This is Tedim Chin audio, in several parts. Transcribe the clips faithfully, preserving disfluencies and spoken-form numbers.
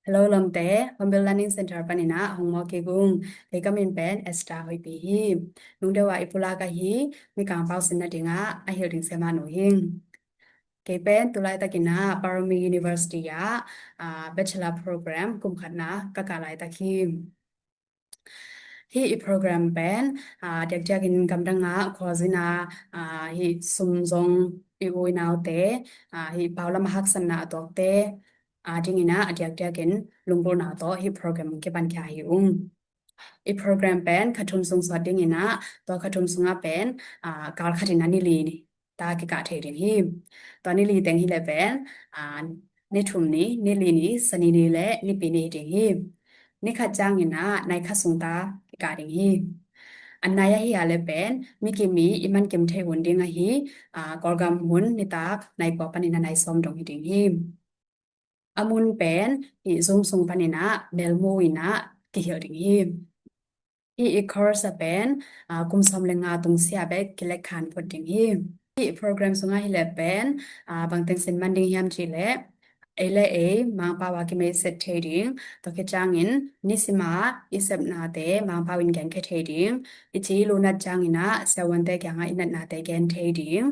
Hello lawmte, Hornbill Learning Center panin ah hong mawk kik ung. Kei ka min pen Esther Hoihpi hi. Nungdeuh ah i pulak ahi Mikang Pau sin nading ah a hilh ding Siamah Nu hi ing. Kei pen tu laitakin ah Paromi University ah, ah, Bachelor Program kum khatna ka kah laitak hi. Hih i program pen, ah, diakdiakin gamdang ah khualzin ah, ah, hih sum zong i u i naute, ah, hih pau lam a haksatna a tuakte, ah, dingin ah a diakdiakin lunggulhna tawh hih program kipan khia hi ung. I program pen kha thum sung sawt dingin ah, tua kha thum sungah pen, ah, kal khatin ah ni li ta kikah thei ding hi. Tua ni li teng hi leh pen, ah, ni thum ni, ni li ni, Sani ni le Nipi ni hi ding hi. Ni khat ciangin ah nai khat sung ta kikah ding hi. A nai ahi a leh pen mi kim i i man kim thei hun ding ahi, ah, Kawlgam hun nitak nai kua panin ah nai sawm dong hi ding hi. A mun pen hih Zoom sung panin ah melmu in ah kihilh ding hi. Hih i course ah pen, ah, kum sawm le nga tungsiah bek kilekhan phot ding hi. Hih program sungah hi leh pen, ah, bangteng sin man ding hiam cih leh, ei le ei Mangpau ah kimaiset thei ding, tua khit ciangin nisim a i sepnate Mangpau in genkhia thei ding, i ci i lu nat ciangin ah siavuante kiangah i natnate gen thei ding,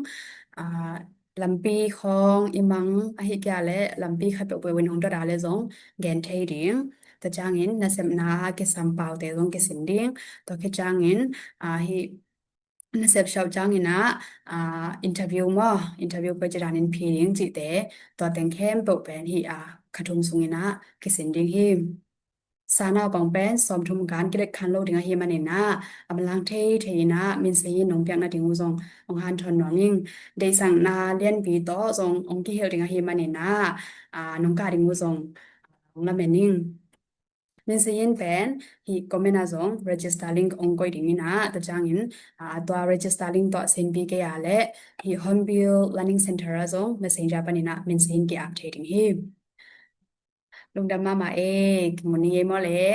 ah, lampi khawng i mang ahi kei a leh lampi khat peuhpeuh in hong dot a leh zong gen thei ding. Tua ciangin nasepna a kisam paute zong kisin ding. Tua khit ciangin, ah, hih nasep siauh ciangin ah, ah, interview maw, interview koi ci danin phi ding cihte, tua teng khempeuh pen hih, ah, kha thum sungin ah kisin ding hi. Sanau bang pen sawmthum kan kilekhan lo ding ahih manin ah, a manlang thei thei in ah Min Sein in nong piak nading uh zong hong hanthawn nuam ing. Deihsakna lianpi tawh zong hong kihilh ding ahih manin ah, ah, nong kah ding uh zong hong lamen ing. Min Sein pen hih comment ah zong register link hong koih ding in ah, tua ciangin, ah, tua register link tawh sinpi kei a leh hih Hornbill Learning Center ah zong Messenger panin ah Min Sein ki-ap thei ding hi. Lungdam mahmah e, kimu ni ei maw leh.